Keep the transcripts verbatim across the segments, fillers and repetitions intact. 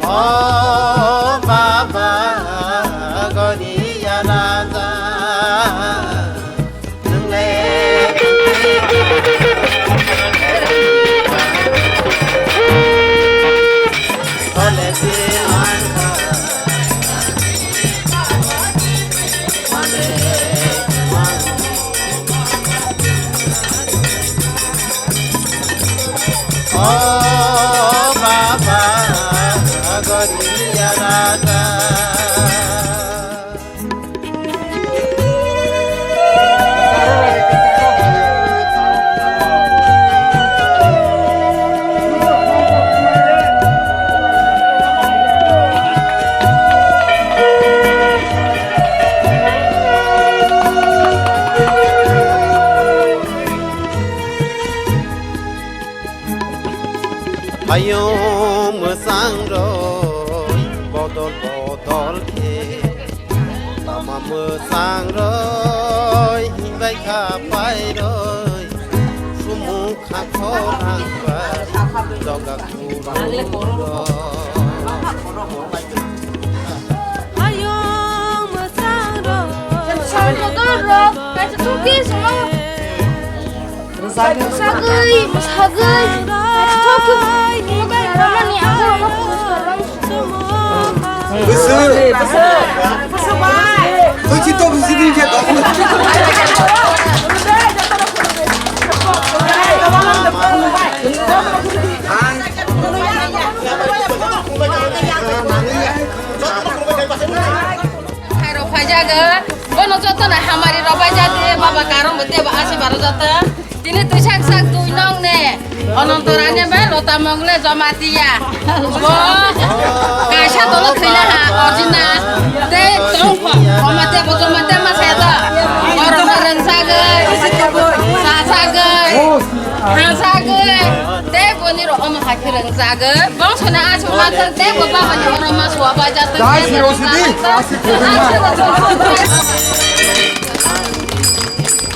O baba, goriya raja, nwng le O baba, goriya raja. Hayung mwsang roi bodol bodol khe, lama mwsang roi himbai kha pai roi, sumung kha khorang ba doga khurung roi. Hayung mwsang roi. Mwsang roi, kaisa thok di, solo. Mwsagwi, mwsagwi. Thok thok. Mobile rwmani ang rwma. Bwswk. Bwswk bai. Bwswk bai. Bwswk bai. Khairok phaijago, bono jotono hamari rok bai jati, baba karon bo tebo asi baro jata. Tini twisak sak dui nong ne, Ononto Rani bai Lota Mongle Jamatia. Bo kaisa dolo thwina ha, ojina. Te tongkho, oma tebo joma te ma saya to. Borok no rwngsago, sasago. Hangsago, tei boni rok omo hai khe rwngjago. Bongso no aswk ma thang tei bo baba ni oro ma suwa bai jatwk. Dai si rw si di, dai si rw si di.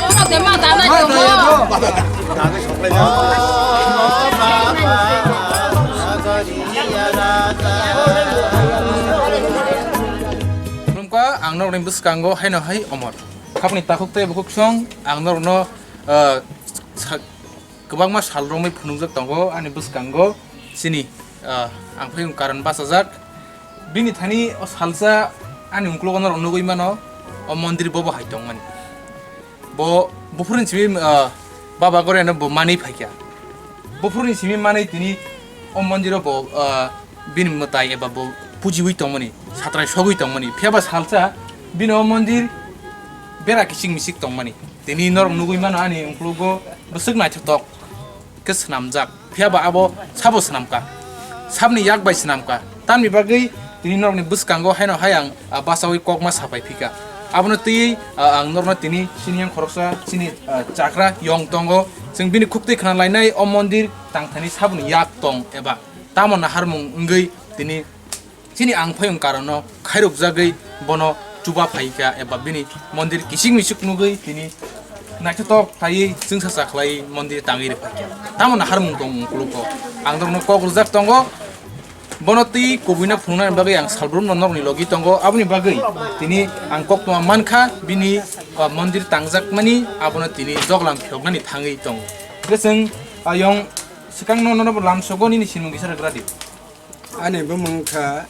Omo de ma dana jomo. Khulumkha, ang norokni bwskango haino hai omor. Khapni takhuk tei bukhuk song ang norokno, ah, sa-, kwbangma sal romwi phunukjak tongo ani bwskango chini, ah, ang phai karon bachajak. Bini thani o salsa ani uklogo norok nugwi mano, o mondir bobo hai tongmani. Bo buphuruni simi, ah, Baba Goriano bo manwi phaikha. Buphuruni simi manwi tini o mondiro bo, ah, bini mwtai eba bo pujiwi tongmani, satrai sogwi tongmani. Phiyaba salsa bini o mondir bera kichik michik tongmani. Tini norok nugwi mano ani uklogo bwswk naithotok khe swnamjak. Phiyaba abo sabo swnamkha, sabni yak bai swnamkha. Tamni bagwi tini norokni bwskango haino hai ang, ah, bachawi kokma sapai phika. Abono twiwi, ah, ang norokno tini chini yang khoroksa chini, ah, chakra yong tongo. Chwng bini khuktwi khna lainai o mondir tangthani saboni yak tong eba tamo naharmung wngwi tini chini ang phayung karono khairokjagwi bono chuba phaikha eba bini mondir kichik michik nugwi tini naithotok khaiwi chwngsacha khlaiwi mondir tangwi rwphaikha. Tamo naharmung tong uklogo. Ang norokno kok rwjak tongo. Bono twi kubuino phunuknani bagwi ang salbrumno norokni logi tongo. Aboni bagwi tini ang koktwma mankha bini, ah, mondir tangjakmani abono tini joglam phiyoknani thangwi tongo. Hwnkhe chwng ayong swkangno nono bo lamsogo nini simung kisa rwgra di. Ani bumung kha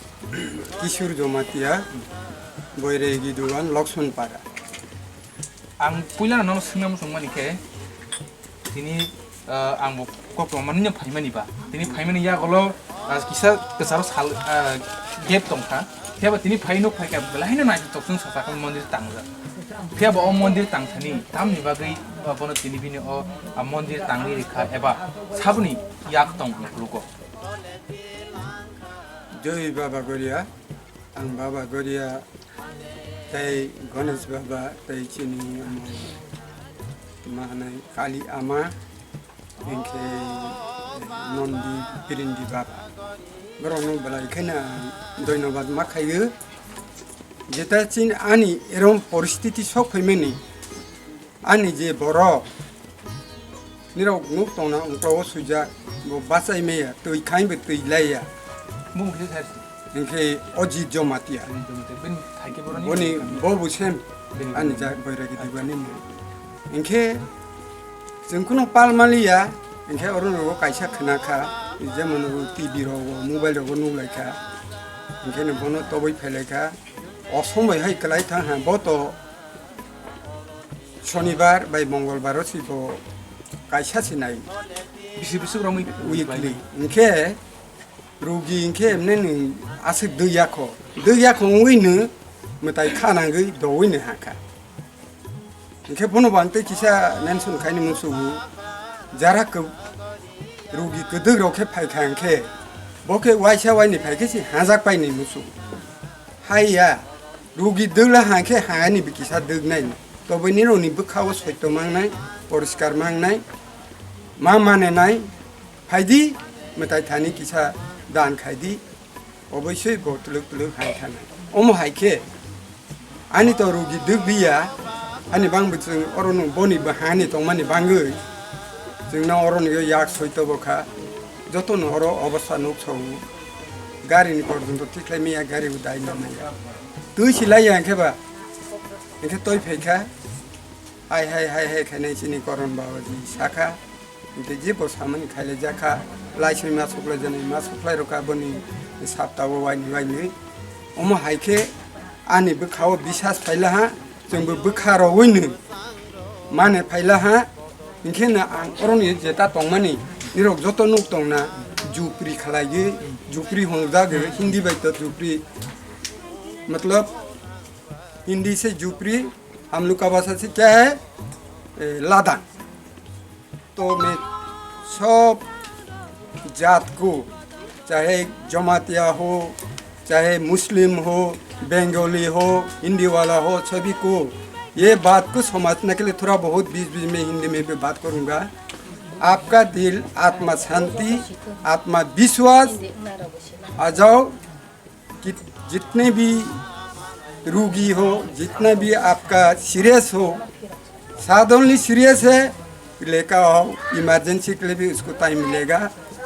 Kishore Jamatia, Boiregi Dugan, Loksonpara. Ang puilano nono swngna muchung mani khe, tini, ah, ang bo koktwma manwino phaimani ba. Tini phaimani yagulo, ah, kisa kwcharo sal, ah, gap tongkha. Phiya ba tini phai nuk phaikha, belai no naithotok chwng sacha khe mondir tangjak. Phiya ba o mondir tangthani, tamni bagwi, ah, bono tini bini o, ah, mondir tangwi rikha eba saboni yak tong uklogo. Joi Baba Goria, ang Baba Goria, tei Ganesh Baba, tei chini omo Ma hwnwi Kali Ama, hinkhe Nondi Birindi Baba. Borokno belai kheno doinobad ma khaio. Jeta chin ani erom poristiti sok phaimani, ani je borok nirok nuk tongna ungkao sujak, bo bachai maya, twi khain bo twi laiya. Bung khe sar. Hinkhe Ojit Jomatia. Ojit Jomatia. Bini thai khe boroni Boni bo bo sem Bini ani bo. Jak Boiragi Dibani mung. Hinkhe chwng kuno pal maliya, hinkhe oro nogo kaisa khna kha, jemon T V rogo, mobile rogo nuk lai kha. Hinkhe no bono toboi phailai kha. O somoi hai kwlai thang ha, bo to Shonibar bai Mongolbar o si bo kaisa si nai. Bisi bisi rok mui weekly. Hinkhe rugi hinkhe emne nwng aswk dwi yakho. Dwi yakho wngwi nw mwtai kha nangwi dowui nw hakha. Hinkhe bono bang tei kisa mention khaini musugo. Jara kw-, rugi kwdwk rok khe phaikha hinkhe bo khe waisa waini phaikhe si hajak paini musugo. Haiya, rugi dwla hangkhe hangani bikisa dwgnai. Toboni rokni bwkhao soito mangnai, poriskar mangnai, ma manenai, phaidi, mwtai thani kisa dan khaidi, oboisoi bo twlwk twlwk hai thanai. Omo hai khe, ani to rugi dwgbiya, ani bangbo chwng orono boni bwhani tongmani bangwi, chwngno oroni yak soito bokha, jotono oro obostha nuk sogo. Gari ni porjonto tikhlai maya, gari bo dai nang maya. Twi si lai ya hinkhe ba, hinkhe twi phai kha. Hai hai hai hai khainai chini Koron Babaji sakha. Hinkhe je bo samani khailai jakha. Lai soi ma suklai jani ma suklai rokha boni sapta o waini waini. Omo hai khe ani bwkha o bisas phaila ha. Chwngbo bwkha rogwino mane phaila ha, hinkhe no ang oroni jeta tongmani, nirok joto nuk tongna, jupri khalaiwi, jupri hongjagwi, Hindi bai to jupri, matlab, Hindi se jupri, hum log ka bhasha se kya hai? E, ladang. तो मैं सब जात को, चाहे जमातिया हो, चाहे मुस्लिम हो, बंगाली हो, हिंदी वाला हो, सभी को ये बात को समझने के लिए थोड़ा बहुत बीच-बीच में हिंदी में भी बात करूँगा। आपका दिल, आत्मा शांति, आत्मा विश्वास आ जाओ। कि जितने भी रोगी हो, जितना भी आपका सीरियस हो, सडनली सीरियस है, लेकर आओ, इमरजेंसी के लिए भी उसको टाइम मिलेगा,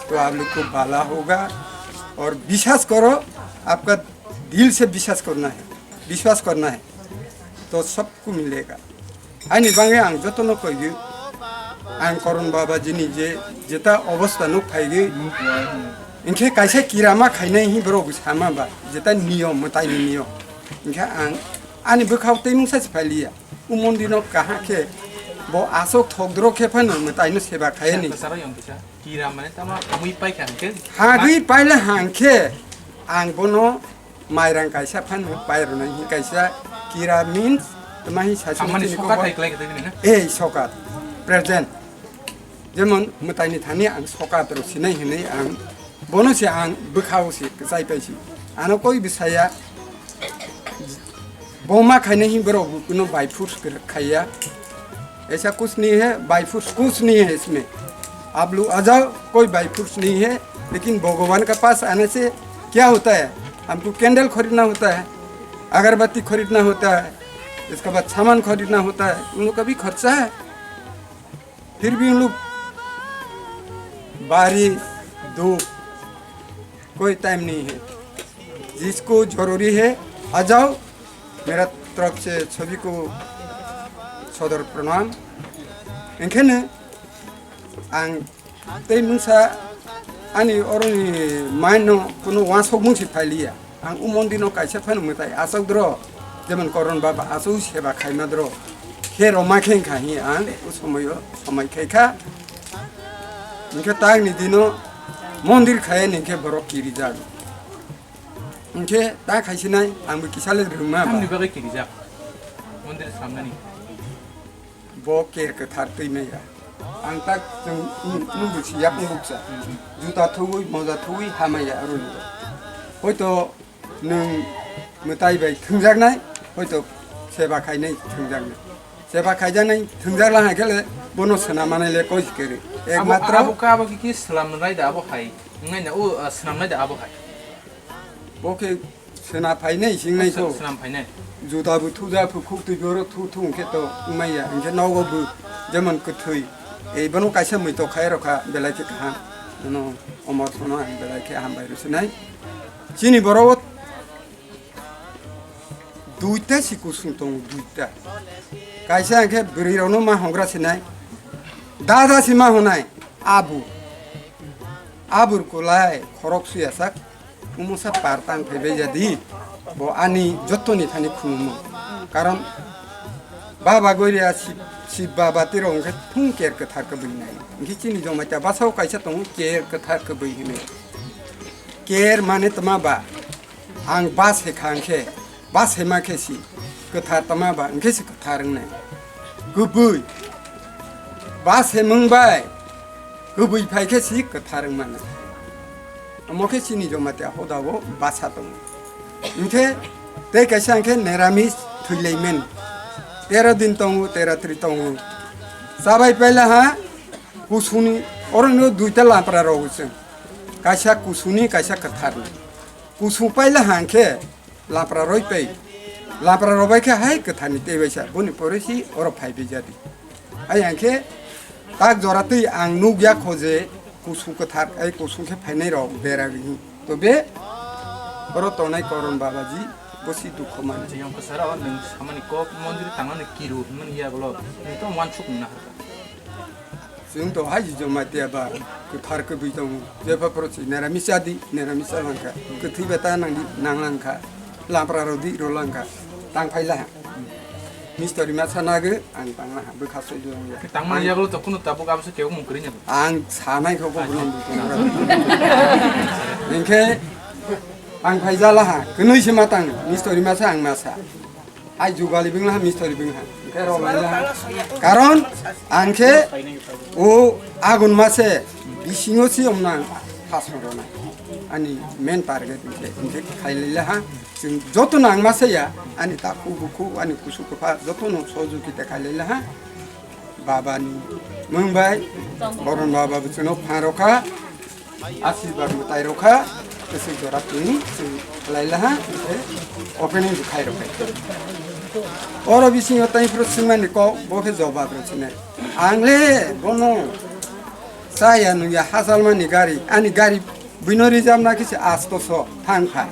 तो आप लोग को भला होगा। और विश्वास करो, आपका दिल से विश्वास करना है, विश्वास करना है, तो सबको मिलेगा। Ani bagwi ang jotono koigwi, ang Koron Babajini je jeta obostha nuk phaigwi, hinkhe kaisa kirama khainai hi borok sama ba, jeta niyom, mwtaini niyom. Hinkhe ang ani bwkhao tei mungsa se phailiya. O mondirno kaham khe bo aswk thokdro khe phano mwtaino seba khaiani. Kisa kwcharo yong kisa. Kira mane tamo mui paikha hinkhe. Hagwi paila hangkhe ang bono Mairang kaisa phano pairwnai hi kaisa kira means tma hi sa Amani sini sokat ko hai klai kata ni na? Ei sokat present. Jemon mwtaini thani ang sokat rok sinai hinwi ang bono se ang bwkhao se kwchai paisi. Ano koi bisaya boma khainai hi borok kuno by force khaiya. ऐसा कुछ नहीं है, by force कुछ नहीं है इसमें। आप लोग आ जाओ, कोई by force नहीं है, लेकिन भगवान के पास आने से क्या होता है? हमको कैंडल खरीदना होता है, अगरबत्ती खरीदना होता है, इसके बाद सामान खरीदना होता है, उन लोग का भी खर्चा है। फिर भी उन लोग बारिश, धूप, कोई टाइम नहीं है। जिसको जरूरी है, आ जाओ। मेरा तरफ से सभी को सदर प्रणाम। Enkheno ang tei mungsa ani oroni mind no kuno wansok mungsi phailiya. Ang o mondir no kaisa phano mwtai asok dro, jemon Koron Baba asok seba khaima dro. Khe roma khe wngkha hi ang o somoyo somai khai kha. Hinkhe tangni dino mondir khaya ni khe borok kiri jago. Hinkhe ta khaisinai, ang bo kisa le rwngma ba. Tamni bagwi kirijak? Mondir samnani. Bo ker kwthar twi maya. Ang ta chwng nung, nung bo si yak nung buksa. Juta thuwi, moja thuwi hamaya aroni. Hoito nwng mwtai bai thwngjaknai, hoito seba khainai thwngjaknai. Seba khaijaknai thwngjak la hai khe le bono swnam manai le koi kwrwi. Abo, ekmatro abo ka, abo ki, ki swnam nai da abo hai. Wngnai na, o, ah, swnam nai da abo hai. Bo khe swnam phainai singnai Sw-, ko. Swnam phainai. Juda bo thuja phu khuk twi boro thu thu hwnkhe to wngmaya. Hwnkhe nogo bo jemon kwthwi. Ei bono kaisa mui to khai rokha belai khe kaham. Bono omor sono ang belai khe hambai rw sinai. Chini borok o Duita si kusung tongo, duita. Kaisa hwnkhe bwrwi rokno ma hongra sinai. Dada si ma honai. Abur. Abur kulai khorok suya sak. Kumusa par tang phaibai jadi. Bo ani jottoni thani khunumung. Karon baba goria si, si baba tiro hwnkhe thung ker kwthar kwbwi nai. Hwnkhe chini jomai ta basao kaisa tongo ker kwthar kwbwi hinwi. Ker mane tma ba. Ang bas hai kha hwnkhe, bas hai ma khe si kwthar tama ba, hwnkhe si kwthar wngnai. Kwbwi, bas hai mung bai, kwbwi phai khe si kwthar wngmano. Omo khe chini Jamatia hoda o basa tongo. Hwnkhe tei kaisa hwnkhe neramis thwilaimani. Tero din tongo, tero tri tongo. Chabai paila ha, kusuni, oro no duita lapra rok chwng. Kaisa kusuni, kaisa kwtharni. Kusung paila hang khe lapra roi pai. Lapra rok bai khe hai kwtharni tei bai sa. Boni poroi si oro phai bai jadi. Ai hang khe tak jora twi ang nuk ya kho je kusung kwthar, ai kusung khe phainai rok bera gini. To be oro tongnai Koron Babaji bo si dukho mani. Yang kesara o nung samani kok mondir tangmani kiru himani ya golo. Nung to wansuk nung naharka. Chwng to hai jijok maitia ba kwthar kwbwi tongo. Jepha phoro si nera misa di, nera misa langkha. Kwthwi ba ta nang di, nang langkha. Lampra rw di, rw langkha. Tang phai laha. Mistori masa nagw, ang tang laha. Bwkha soi di wngya. Tangmani yagulo to kunu tabuk abose kebo mung kwrwi nya. Ang sanai kho bo bulang. Hwnkhe ang phai ja laha. Kwnwi se ma tang. Mistori masa ang masa. Ai jugali bwngla ha, mistori bwngla ha. Hwnkhe rw lai laha. Karon ang khe o agun mase bisingo si omna ang thasong rwnai. Ani main target hwnkhe, hwnkhe khai lai laha. Chwng joto no ang masa ya, ani takhu bukhu, ani kusu kwpha, joto no sohojogita khai lai laha. Baba ni mung bai, Boron Baba bo chwngno phan rokha. Asirwad mwtai rokha, kwchwng jora twi chwng khlai laha, hwnkhe opening bo khai rokha. Oro bisingo tei phuru swngmani kok, bo khe jobab rw sinai. Ang le bono chaya nungya hachalmani gari, ani gari buino rijabna khe se astoso thang kha.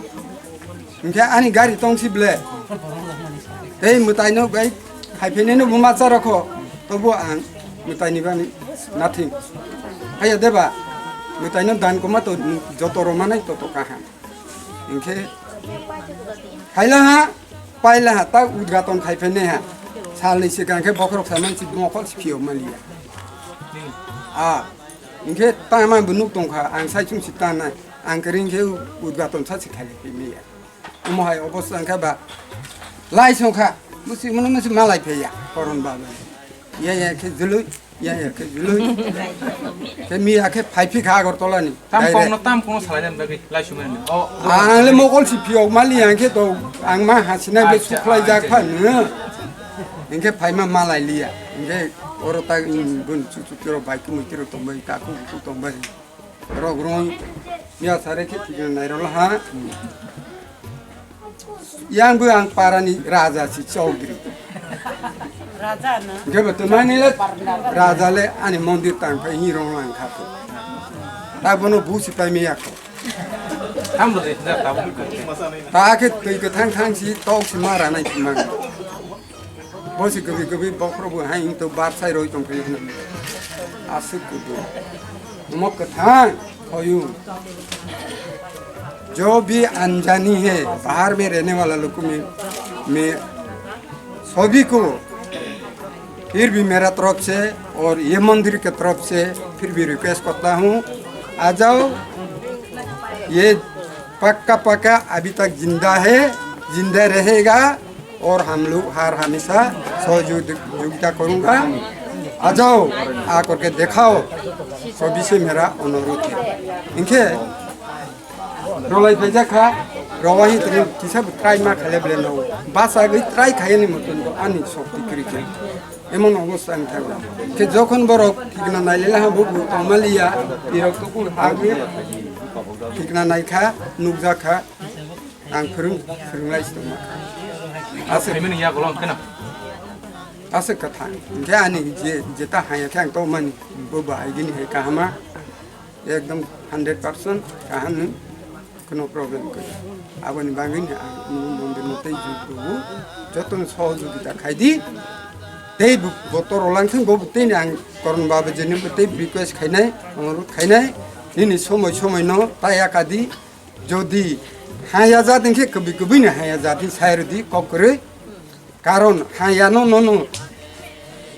Hwnkhe ani gari tong si ble. Tei mwtaino bai khaiphainaino buma charokho, tobo ang mwtaini bani nothing. Haiya deba, mwtaino dan kwma to joto rw manai toto kaham. Hwnkhe khaila ha, paila ha, ta udgaton khaiphainai ha. Salni swkang khe bokhorok samani si mokol si phiyok maliya. A, hwnkhe tama bo nuk tongkha, ang saichung si tanai, ang kwrwng khe udgaton sa si khailai phai maya. Omo hai obosta wngkha ba lai songkha, musi mano musi malai phaiya Koron Baba. Ya ya khe jului, ya ya khe jului. Khe miya khe phai phikha Agartala ni. Tam direct. Kong no, tam kong no salai dan bagwi lai sumai ni. O, ang le mokol si phiyok mali ang khe to ang ma hasinai be acha, suklai jak acha. Pha nw. Hwnkhe phaima malai liya. Hwnkhe oro ta, um, bun chu chu tiro bai kumui tiro tongbai, kaku kuku tongbai. Rok rong ya sare khe thikna nai rw laha. Yang bo ang parani raja si chaudhri. Raja na? Hwnkhe bo twmani le raja le ani mondir tang phai hi rong lang kha. Ta bono bu si pai me yakho. Hambo de da ta bu. Ta khe twi kwthang thang si tok si mara nai thumang. Bo se kwbwi kwbwi bokhorok bo hai wng to bar sai roi tong phai hwnwi. Aswk kwbwi. Omo kwthang khoyung. जो भी अनजानी है, बाहर में रहने वाला लोग को मैं, मैं सभी को फिर भी मेरा तरफ से और ये मंदिर के तरफ से फिर भी रिक्वेस्ट करता हूँ, आ जाओ। ये पक्का पक्का अभी तक जिंदा है, जिंदा रहेगा। और हम लोग हर हमेशा सहयोगिता करूँगा। आ जाओ, आकर के दिखाओ, सभी से मेरा अनुरोध है। Hwnkhe rwlai phaijakha, Rowahi tini kisa bo try ma khaile bele no. Basa gwi try khaye ni moton do ani shokti kri kri. Emon obostha ang thago. Khe jokhon borok thikna nailele ha bo bo tongmaliya, birok to kul ha gwi thikna naikha, nukjakha, ang phwrwng, phwrwnglai si tongma. Ase. Phaimani ya golong kheno. Ase kwthang. Hingkhe ani je, jeta haya khe ang tongmani. Bo bahai gini hai kahama. Ekdom hundred percent kaham ni, kono problem kwrwi. Aboni bagwi ni ang nini mondir no tei jug rwo, jotono sohojogita khai di. Tei bo, bo toro lang thung, bo tei ni ang Koron Baba je ni bo tei request khainai, onurudh khainai, nini somoi somoi no ta ya ka di. Jodi haya jat hingkhe kwbwi kwbwi ni haya jat di sai rw di kok kwrwi. Karon ha yano nono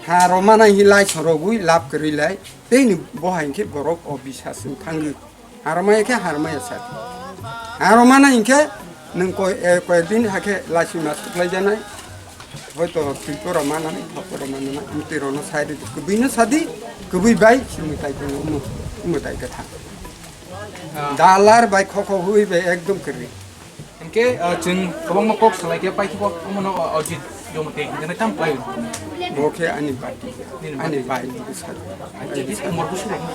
ha romana hi lai sorogwi lab kwrwi lai, tei ni bo hai khe borok o bisas wng thangwi. Ha romaya khe ha romaya sa. Ha romana hinkhe nwng koi, eh, koyek din hakhe laisima suklai janai. Hoito Tripura manani, Tripura manana, amtwi rono sai di, kwbwi no sadi, kwbwi bai, si mwtai kono, mwtai kwthang. Ah. Dalar bai khokho hui bai ekdom kwrwi. Hingke, ah, chwng kwbangma kok salai khe paikhe bo omono, ah, Ajit Jamatia hingke tam khlai. Bo khe ani party. Nini ani party. Bai bwsa. Ajit Kumar Busu rok na?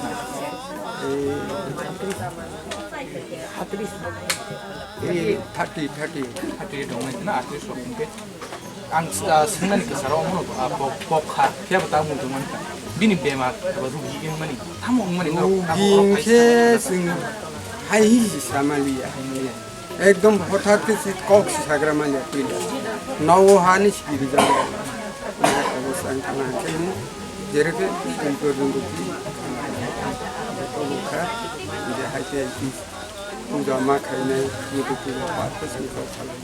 Eh, eh, thirty, thirty. Thirty dong nai na, artist rok hingke. Ang, ah, swngnani kwcharo omono, ah, bo, bo kha, phiya bo ta mung tongmani kha. Bini bemar eba rugi wngmani, tamo wngmani no, rugi abo oro wngkhe phai chwng hai hi si samaliya. Ekdom hothat khe si kok si sagra maliya twila. Nogo hani si rijak. Abo sang thana hangkhe ni jere khe twi gor rung rung ki. Abo kha je hai te hai ki puja ma khainai, mudu puja pa khe sini kok khalai.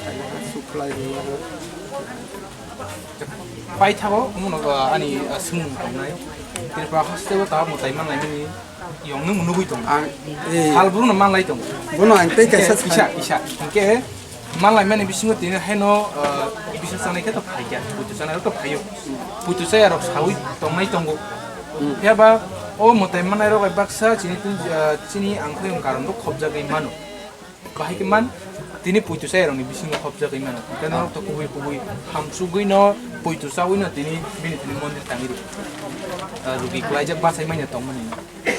Khaina suklai rung. Paithago omono, ah, ani, ah, swngmung tongnai. Tripura haste o ta mwtai manlaimani yong nung nugui tongo. Ang, eh. Sal buru no manlai tongo. Bono ang tei kaisa isa, isa. Hingke manlaimani bisingo tini haino, ah, bisa chanai khe to phaikya. Puitu chanai rok to phaio. Puitu chaya rok saui tongnai tongo. Hmm. Phiya ba o mwtai manai rok bai baksa chini tun, ah, chini ang khe karon rok khobjagwi mano. Bahai khe man, tini puitu chayarokni bisingo khopjagwi mano. Hwnkhe norok to kubui kubui hamsugwi no puitu chaui no tini bini tini mondir tangwi rw-, ah, rugi kwlaijak bachai manya tongmani.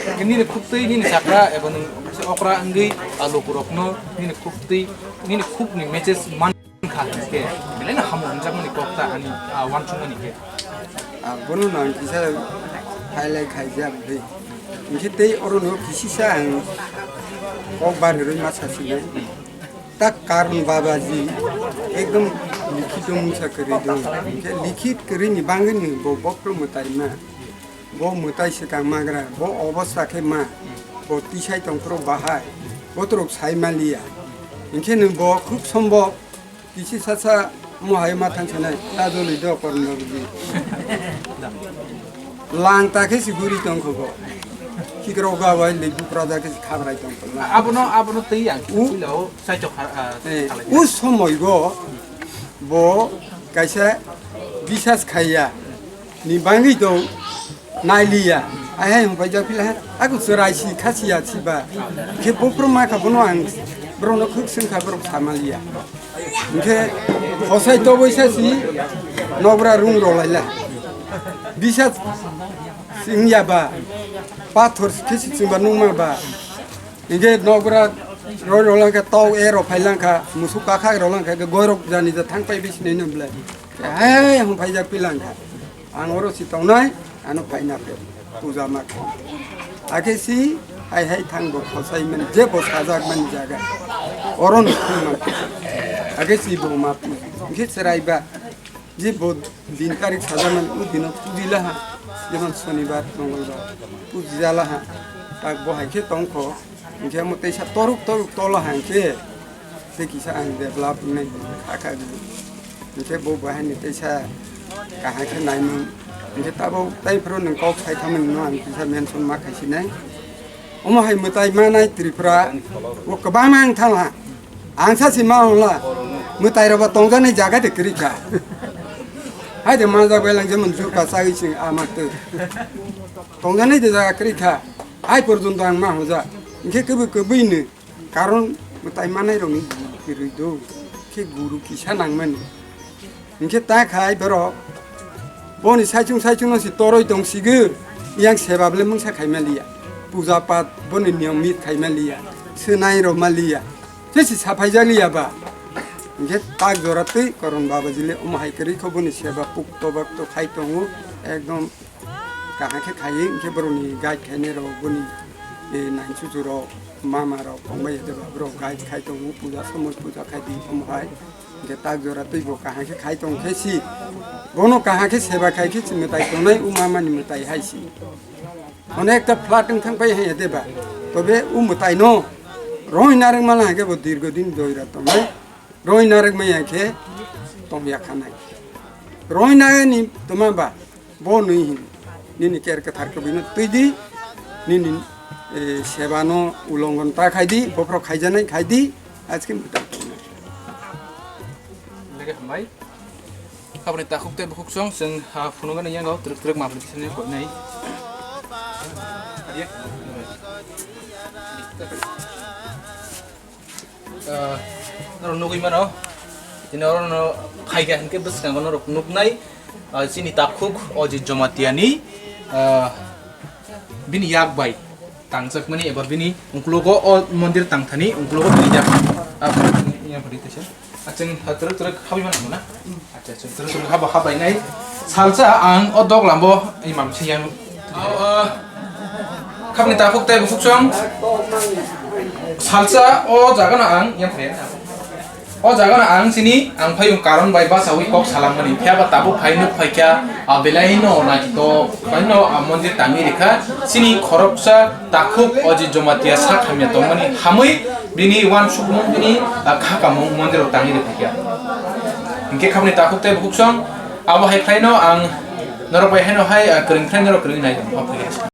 Hwnkhe nini khuktwi nini chakra eba nwng okra wngwi, ah, lukurokno nini khuktwi, nini khukni message man. Wngkha hwnkhe, belai no hamo hwnjakmani kok ta ani, ah, uansukmani khe. Ah, bono no ang kisa highlight khaijak de. Hwnkhe tei oro no kisisa ang kok bar rwi ma sasinai. Ta Karon Babaji ekdom likhito mungsa kwrwi do. Hwnkhe likhit kwrwi ni bangwi ni bo bophru mwtai ma. Bo mwtai swkang magra, bo obostha khe ma. Bo tisai tongphuru bahai. Botrok sai maliya. Hwnkhe no bo khub sombo Kisi sasa mo hai ma thang sanai, ta joloi do kormo rwdi. Lang ta khe si guri tong kho bo. Kikrok ga bai le bupra da khe si khabrai tong kho na. Abono, abono tei ang U- pilao sai to kha, ah, Eh, khalai. U somoi go bo kaisa bisas khaiya ni bangwi tong. Nailiya, ai hai hwnpaijak pila, aku chwrai si, khasiya siba. Khe buphuru ma kha bono ang borokno khuk swngkha, borok samaliya. Hwnkhe hosai toboi sa si, nokra rung rolaila. Bisa swngya ba, pathor khe si chwngba nungma ba. Hwnkhe nokra roi rolangkha, tok e rok phailangkha, musuk kakhak rolangkha, goirok jani ja thangpai bisinai no belai. Hai hwnpaijak pilangkha. Ang oro si tongnai, ano phaina pe puja ma khe. Akhe si hai hai thang bo khosai mani, je bo sajak mani jaga. Oro no thang ma khe. Akhe si bo ma puji. Hwnkhe chwrai ba, je bo din tarik sajak mani, o dino puji laha. Jemon sonibar, mongolbar, puji jalaha. Tak bo hai khe tong kho. Hwnkhe omo teisa toruk toruk tola hai khe. Tei kisa ang develop wngnai kha kha di. Hwnkhe bo bahai ni teisa kaham khe naimung. Hwnkhe tabuk tei phuru nwng kok sai thangmani no ang kisa mention ma khai sinai. Omo hai mwtai manai Tripura, bo kwbangma wng thangla. Ang sa si ma wngla. Mwtai rok bo tongjaknai jaga de kwrwi kha. Hai de manjak bai lang jemon jur ka chagwi sing a ma twi. Tongjaknai de jaga kwrwi kha. Hai porjonto ang ma hwnjak. Hwnkhe kwbwi kwbwi no. Karon Tai manai rokni guru kwrwi do, khe guru kisa nangmani. Hinkhe ta khai borok boni saichung saichung no se toroi tong sigo, yang seba bole mungsa khai maliya, puja pat boni niyom mit khai maliya, swnai rok maliya, se se saphai jaliya ba. Hinkhe tak jora twi Koron Babaji le omo hai kwrwi kho boni seba pukto bakto khai tongo, ekdom kaham khe khaiwi, hinkhe borokni guide khainai rok boni, eh, nai chuchu rok, mama rok tongbai ya de ba, borok guide khai tongo, puja somoi puja khai di omo hai. Hinkhe tak jora twi bo kaham khe khai tong khe si, bono kaham khe seba khai khe si mwtai tongnai, o mama ni mwtai hai si. Onekta flat wng thang pai hai ya de ba, tobe o mwtai no roi narwk mala hai khe bo dirgo din doira tongnai. Roi narwk maya khe tong ya khanai. Roi nani toma ba, bo nui hin. Nini ker kwthar kwbui no twi di. Nini, eh, seba no ulongon ta khai di. Bophro khaijanai khai di. Ajke mwtai tongnai. Lege hambai. Aboni takhuk tei bukhuk song, chwng, ah, phunukgani yango twrwk twrwk mapli tisani koinai. Ah, norok nugui mano. Tini oro no phaikha hinkhe bwskango norok nuknai, ah, chini takhuk Ojit Jomatiani, ah, bini yak bai tangjakmani eba bini uklogo o mondir tangthani uklogo bini yak, ah, yang padi tesa. Achang, ah, twrwk twrwk habwi mano na? Acha, acha, twrwk twrwk haba habai nai. Salsa ang o dok lambo imam se yang. Ah, khapni takhuk tei bukhuk song. Salsa o jaga no ang yang padi. O jaga no ang chini ang phayung karon bai basawi kok salamani. Phiya ba tabuk phai nuk phaikha, a, belai no naithok, phai no, a, mondir tangwi rikha. Chini khoroksa takhuk Ojit Jomatiya sak hamya tongmani hamwi bini wansukmung bini, a, khakamung mondir o tangwi rikha. Hinkhe khapni takhuk tei bukhuk song abo hai khlai no ang norok bai haino hai, a, kwrwng khlai norok kwrwng nai tong.